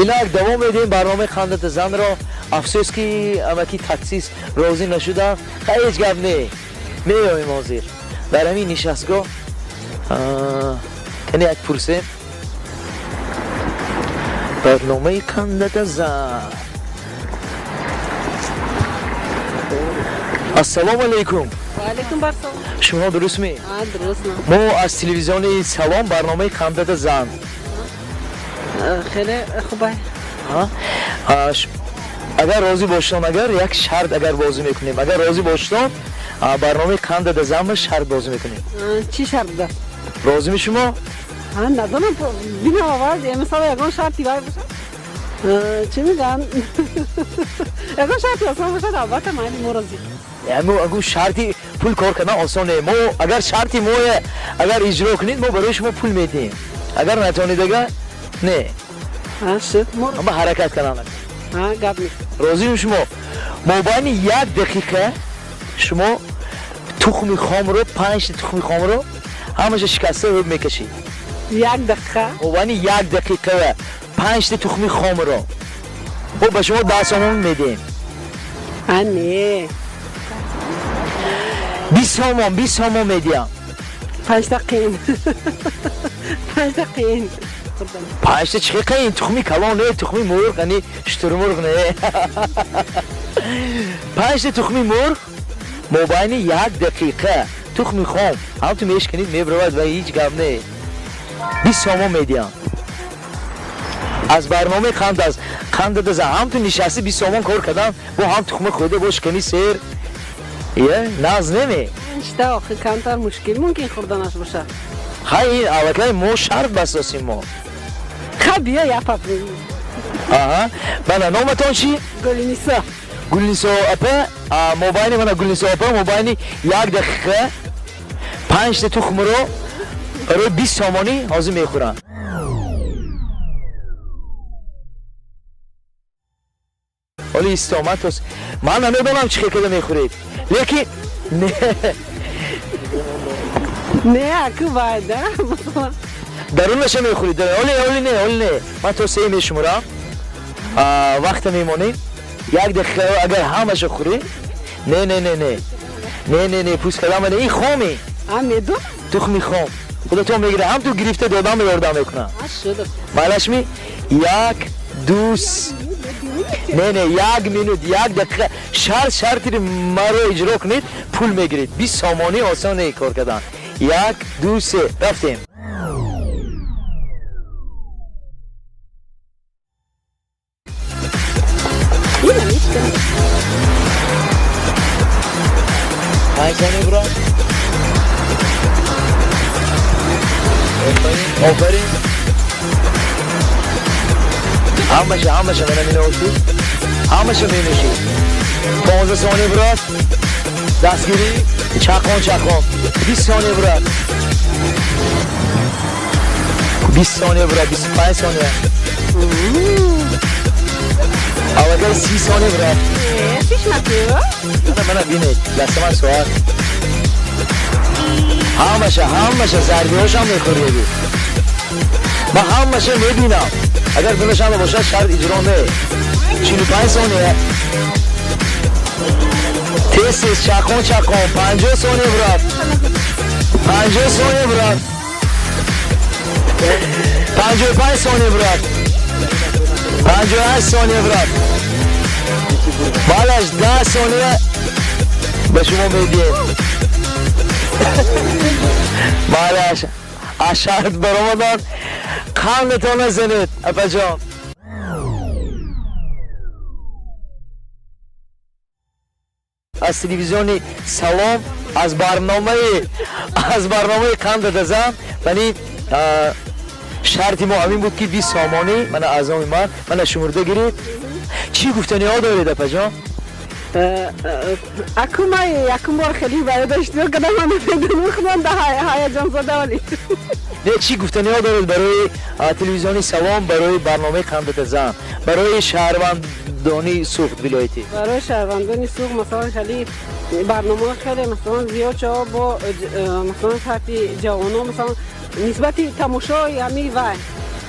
Инак давом медиҳем барномаи Қандата занро. Афсӯс, ки амаки таксист розӣ нашудам. Хай, ҳеҷ гап не, меоем. Ҳозир дар ҳамин нишастгоҳ кани як пурсем. Барномаи Қандата зан. Ассалому алайкум. Алейкум барсалом. Шумо дурустми? Дуруст. Мо аз телевизиони Салом, барномаи Қандата зан. Хеле хубай. Агар розӣ бошедон, агар як шарт агар бозӣ мекунем, агар розӣ бошедон, барномаи Қандата занба шарт бозӣ мекунем. Чӣ шарт будааст? Розими шумо? Надонам, бинам аввал, мисала ягон шарти вай бошад, чӣ мегӯянд, ягон шарти осон бошад, албатта майли, мо розӣ. Агу шарти пул кор кардан осон не. Мо агар шарти моя агар иҷро кунед, мо барои шумо пул медиҳем, агар натонед, ага не. Шуд. Ама ҳаракат канам. Гап нест. Розим шумо? Мобайни як дақиқа шумо тухми хомро, панҷта тухми хомро ҳамаша шикаста ҳуб мекашид. Як дақиқа? Мобайни як дақиқа панҷта тухми хомро мо ба шумо 10 сомон медиҳем. Не. 20 сомон, 20 сомон медиҳам. Панҷта қиин, панҷта қиин. Панҷта чӣ қиин? Тухми калон не, тухми мурғ, яъни шутурмурғ не. Панҷта тухми мурғ мобайни як дақиқа, тухми хом ҳам ту мешканид, мебаравад ва ҳеҷ гап не. 20 сомон медиҳам аз барномаи қанд аз қанда даза. Ҳам ту нишасти, 20 сомон кор кардам, бо ҳам тухми хӯрда, бо шикани сер е наз неме. Панҷта охи камтар мушкил мумкин хӯрданаш бошад. Хай, ин аллакай мо шарт басосим мо. Ха, биё, я попробуем. Аҳа, бана, номатон чӣ? Гулнисо. Гулнисо апа, мобайни, мана, Гулнисо апа, мобайни як дақиқа панҷта тухмро барои 20 сомонӣ ҳозир мехӯранд. Ҳоли истоматос ман намедонам чӣ хел карда мехӯред, лекин не. Не, аку вайда. Дарунаша мехӯред. Оли, оли не, оли не, ман то се мешуморам, вақта мемонем. Як дақиқа агар ҳамаша хӯред, не, не, не, не, не, не, не, пӯст кардам не, ин хоми. Медон. Тухми хом худатон мегира, ҳам ту гирифта додам, ёрдам мекунам. Майлашми? Як, ду, не, не, як минут, як дақиқа. Шарт, шарти маро иҷро кунед, пул мегиред. 20 сомонӣ осон не кор кардан. Як, ду, се, рафтем. 5 сония бурад. Офарин, офарин. Ҳамаша, ҳамаша мана меношид, ҳамаша меношид. 15 сония бурад. Дастгирӣ, чақон, чақон. 20 сония бурад, 20 сония бурад, 25 сония, аллакай 30 сония бурад. Мана, мана, бинед, дасти ман соат. Ҳамаша, ҳамаша зардиҳошам мехӯрдеги. Ман ҳамаша мебинам, агар дунашанда бошад, шарт иҷро не. 45 сония, тез, тез, чақон, чақон. 50 сония бурад, 50 сония бурад, 55 сония бурад, 58 сония бурад. Балаш, 10 сония ба шумо медиҳем. Балаш, аз шарт баромадан. Қандатон назанед, апаҷон. Аз телевизиони Салом, аз барномаи Қанда дазам. Вале шарти мо ҳамин буд, ки 20 сомонӣ, мана, аз номи ман, мана, шумурда гиред. Чӣ гуфтаниҳо доред, апаҷон? Аку ман якум бор хеле барода иштирок кардам, ман намедонам, худам да ҳаяҷонзода вале. Не, чӣ гуфтаниҳо доред барои телевизиони Салом, барои барномаи Қандата зан, барои шаҳрвандони Суғд вилоятӣ? Барои шаҳрвандони Суғд, масалан, хеле барномаҳо хеле, масалан, зиёд шава бо, масалан, сатҳи ҷавонон, масалан, нисбати тамошои ҳамин вай.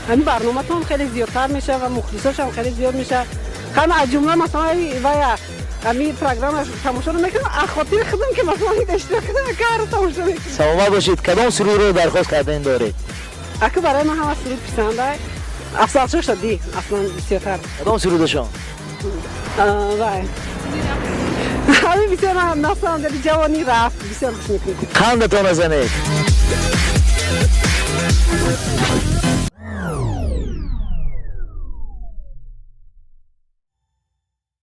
Ҳамин барноматон хеле зиёдтар мешавад ва мухлисошам хеле зиёд мешавад. Ҳама, аз ҷумла масалан, вая ҳамин программа тамошо мекунам, аз хотири худам, ки масалан иштирок кардам, кар тамошо мекунам. Саломат бошед. Кадом сурудро дархост кардан доред? Аку, барои ман ҳама суруд писанда. Афзалшо шадӣ аслан бисёртар. Кадом сурудашон? Вай, ҳамин бисёр на самом деле «Ҷавонӣ рафт» бисёр гӯш мекунем. Қандатона занед.